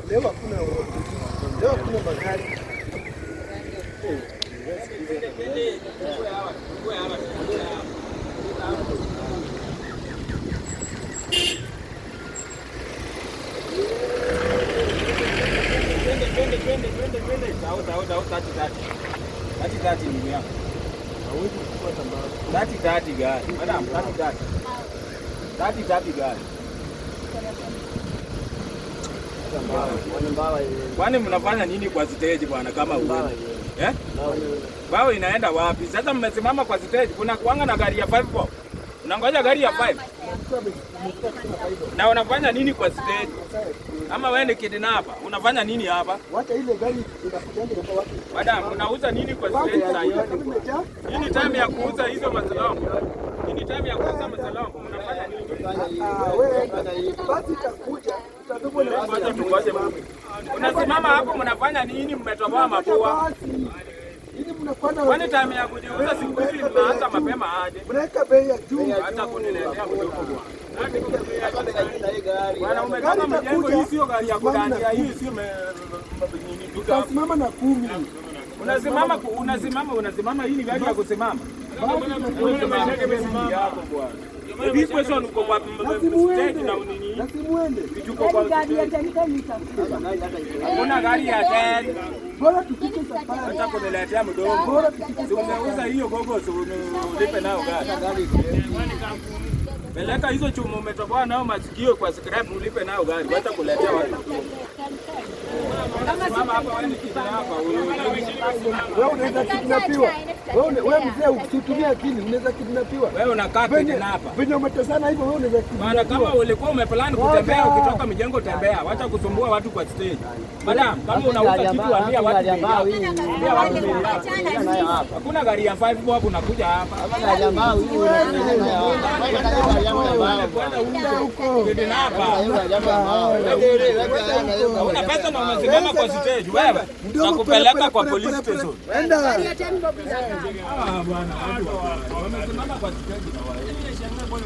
Leo hakuna magari. Twende, twende, twende, twende, twende. Tao, tao, tao, 30, 30. 30, 30, ndugu yangu. Hawezi kupata mbao. 30, 30 gari. Madam, 30, 30. 30, 30 gari. Kwani mnafanya nini kwa stage, bwana, kama uwe? Eh? Bao inaenda wapi? Sasa mmesimama kwa stage, kuna kuanga na gari ya 5 bob. Unangoja gari ya 5. Na unafanya nini kwa stage? Ama wewe ni kidnapper? Unafanya nini hapa? Wacha ile gari inakuja kwa watu. Madam, unauza nini kwa stage sasa hivi? Kama imejaa. Hii ni time ya kuuza hizo masalongo. Hii ni time ya kuuza masalongo. Mnafanya nini? Ah, wewe basi itakuja. Tutabebwa na basi. Ngoja tungoje. Unasimama hapo mnafanya nini? Mmetoboa mapua. Basi. Ili mnafanya Kwani time ya kujiuza siku hizi mnaanza mapema aje? Mnaweka bei ya juu. Hata kuniletea mdomo, bwana. Bwana, umetoka mjengo, hii sio gari ya kudandia, hii sio nini duka. Utasimama na 10. Unasimama unasimama unasimama, hii ni gari ya kusimama. Yako, bwana. Big question, uko kwa stage na nini? Na si muende. Tuko kwa stage. Hakuna gari ya 10. Bora tufike safari. Hata kuniletea mdomo. Bora tufike Si umeuza hiyo gogo, si ulipe nayo gari. Peleka hizo chuma umetoboa nao masikio kwa scrap, ulipe nayo gari. Wacha kuletea watu mdomo. Simama hapa wewe ni kidnapper. Wewe unaweza kidnapiwa. Wewe mzee, usitumie akili, unaweza kidnapiwa. Wewe unakaa Venye kidnapper. venye umetesana hivyo, wewe unaweza Bwana, kama kidnapiwa. ulikuwa umeplan kutembea, ukitoka mijengo tembea, wacha kusumbua watu kwa stage. Madam, kama unauza kitu ambia watu bei yako. Ambia watu bei yako. Hakuna gari ya 5 bob unakuja hapa. Kwenda huko. Kidnapper. Una pesa na umesimama kwa stage wewe. Nakupeleka kwa police station. Enda. Ah, bwana, watu wamesimama kwa stage na wao.